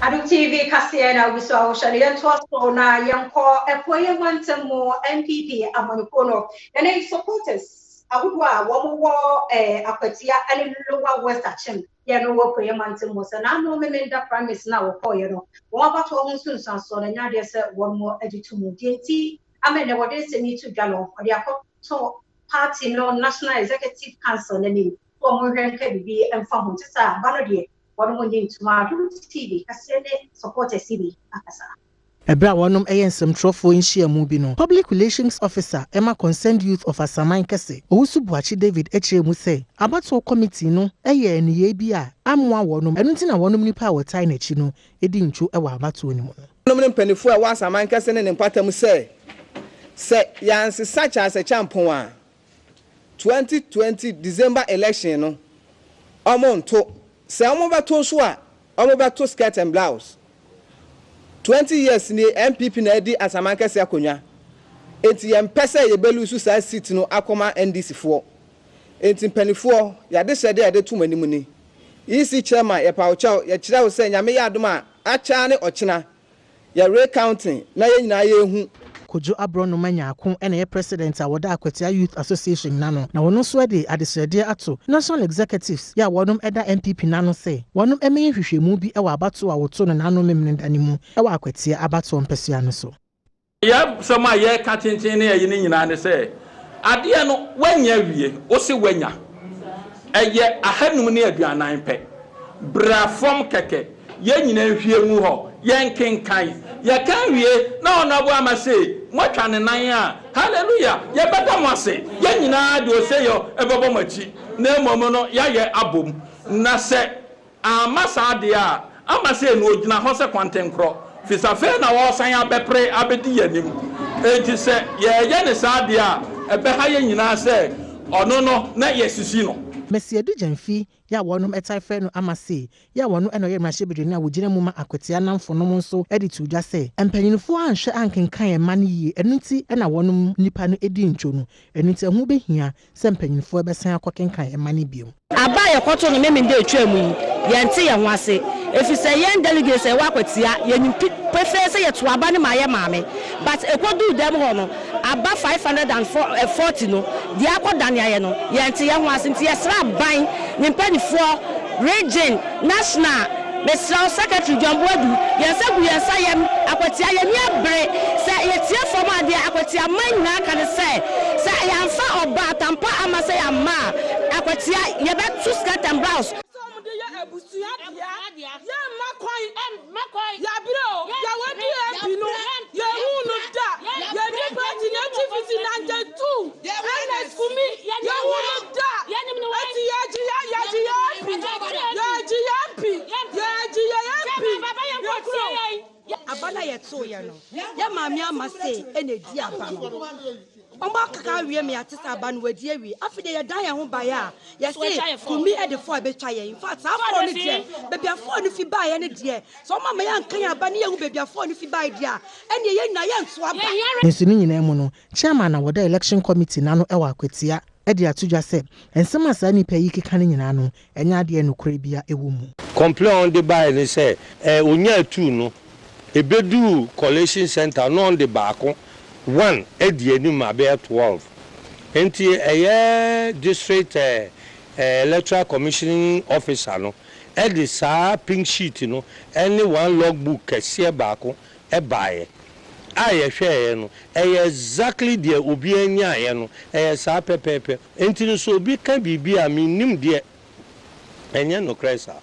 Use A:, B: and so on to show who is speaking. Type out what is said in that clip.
A: Adom TV kaseɛ na obi so a wohyɛ no. Yɛntoa so na yɛnkɔ Apueeɛ mantam mu NPP amanyɔkuo no ɛne supporters ahodoɔ a wɔn wɔ Akwatia ne Lower West Akyem yɛ no wɔ Apueeɛ mantam mu sɛ n'ano Memenda primaries no a wɔkɔɔeɛ no, wɔn abatoɔ ho nsunsuansoɔ no, ɛnyɛ adeɛ sɛ wɔn agye to mu. Deɛ nti ama ɛnnɛ wɔde nsɛm yi to dwa no, wɔde akɔto party no National Executive Council no anim sɛ wɔn nhwɛ nka biribi mfa ho. Nti saa aba no deɛ, wɔn mo nye ntoma. Adom TV kaseɛ ne supporters yi bi akasa.
B: Ɛberɛ a wɔnom ɛyɛ nsɛmtwerɛfoɔ nhyiamu bi no, Public Relations Officer ɛma Concerned Youth of Asaman Kɛse, Owusu Boakye David kyerɛɛ mu sɛ, abatoɔ kɔmitii no yɛɛ nneyɛɛ bi a ammoa wɔnom, ɛno nti na wɔnom nnipa a wɔtae n'akyi no di ntwo wɔ abatoɔ no mu no.
C: Nom ne mpaninfoɔ a ɛwɔ Asaman Kɛse ne ne mpɔtam sɛ, sɛ yɛansesa Charles Acheampong a, 2020 December election no, wɔnto. Sɛ wɔbɛto nso a, wɔbɛto skirt and blouse. 20 years nie NPP na adi Asaman Kɛse akonnwa. Enti yɛmpɛ sɛ yɛbɛ lose saa seat no akɔma NDC foɔ. Enti mpaninfoɔ, y'adesrɛdeɛ a yɛde to mo anim ni. EC Chairman, yɛpa wo kyɛw, yɛkyerɛ wo sɛ Nyame yɛ adom a, akyɛ ara ne ɔkyena, yɛ recounting na yɛn nyinaa yɛnhu.
B: Kojo Aborɔnoma Nyarko na ɛyɛ President a wɔda Akwatia Youth Association no ano, na wɔno nso de adesrɛdeɛ ato National Executives yɛ a wɔnom da NPP no ano sɛ wɔnom mmɛyɛ nhwehwɛmu bi wɔ abatoɔ a wɔto no n'ano Memeneda no mu wɔ Akwatia abatoɔ mpɛsoa no so.
D: Yɛn asɛm a yɛreka kyenkyen ne ayi no nyinaa ne sɛ, adeɛ no woanya awie, wose woanya. Ɛyɛ 540 pɛ. Bra fam kɛkɛ, yɛn nyinaa nhwie ngu hɔ, yɛnkenkan. Yɛkan wie na Honourable Ama se moatwa ne nan a, hallelujah, yɛbɛda mo ase. Yɛn nyinaa de oseyɔ bɛbɔ mo akyi, na mmom no yɛayɛ abom. Na sɛ Amma saa deɛ a, ama sei no ɔgyina hɔ sɛ kwantenkorɔ, firi sɛ afei na ɔresan abɛpere abɛdi yɛn anim. Enti sɛ yɛyɛ no saa deɛ a, ɛbɛha yɛn nyinaa sɛ ɔno no na yɛasisi no.
B: Mercy Adu Gyamfi yi a wɔnom taa frɛ no Ama Sei yi a ɔno na ɔyɛ mmarahyɛbadwani a ɔgyina mu ma Akwatia nnamfonom nso de too dwa sɛ mpanyinfoɔ anhwɛ ankenkan mma no yie ɛno nti na wɔnom nnipa no di ntwo no, ɛno nti ɛho bɛhia sɛ mpanyimfoɔ bɛsan akɔkenkan mma no bio.
E: Aba a yɛkɔtoo no Memenda a etwaa mu yi, yɛnte yɛn ho ase, efisɛ yɛn delegates a yɛwɔ Akwatia, yɛnim pefee sɛ yɛtoo aba no maa yɛn maame, but ɛkɔduu dɛm hɔ no, aba 540 no, deɛ akɔdane ayɛ no, yɛnte yɛn ho ase, nti yɛsrɛ aban, ne mpaninfoɔ, region, national, Mesrɛ wo Secretary John Boadu, yɛn nsa gu yɛn nsa yam, Akwatia yɛn ani abere, sɛ yɛtie fam a deɛ Akwatia man nyinaa ka ne sɛ, sɛ yɛamfa ɔba Atampa amma sɛ yɛamma a, Akwatia yɛbɛto skirt and blouse.
F: Sɛ wɔn de yɛ abusua dea, yɛn mma kwan, yɛabrɛ o, yɛwɔ DMP no, yɛnhuu no da, yɛdi party no akyi fiti 92, Ernest Kumi, yɛnhuu no da, eti yɛgye yɛ, yɛgye yɛ MP, yɛgye yɛ MP, yɛgye yɛ MP, yɛkuro.
G: Aba no a yɛtooeɛ no, yɛn maame ama sei na ɛdi aba no. Wɔn akaka awie ma yɛate sɛ aba no wɔadi awie. Afei deɛ yɛdan yɛn ho baeɛ a, yɛse Kumi de fɔɔ bɛtwa yɛn. In fact, saa fɔɔ no deɛ, baabi a fɔɔ no fi baeɛ no deɛ, sɛ wɔn amma yɛanka yɛn aba ne yɛnhu baabi a fɔɔ no fi baeɛ deɛ a, ɛnneɛ yɛn nyinaa yɛnto aba.
B: Nanso ne nyinaa mu no, Chairman a wɔda Election Committee no ano wɔ Akwatia de ato dwa sɛ nsɛm a saa nnipa yi keka no nyinaa no, ɛnyɛ adeɛ a nokorɛ biara wɔ mu.
H: Complain a wɔde baeɛ ne sɛ ɔnyaa two no, ɛbɛduu collation centre no na ɔde baako, one, adi anim ma abɛyɛ 12. Nti ɛyɛ district electoral commissioning officer no de saa pink sheet no ne one log book kɛseɛ baako baeɛ a yɛhwɛeɛ no, ɛyɛ exactly deɛ obiara nyaeɛ no, ɛyɛ saa pɛpɛɛpɛ. Nti no sɛ obi ka biribi a mennim deɛ, ɛnyɛ nokorɛ saa.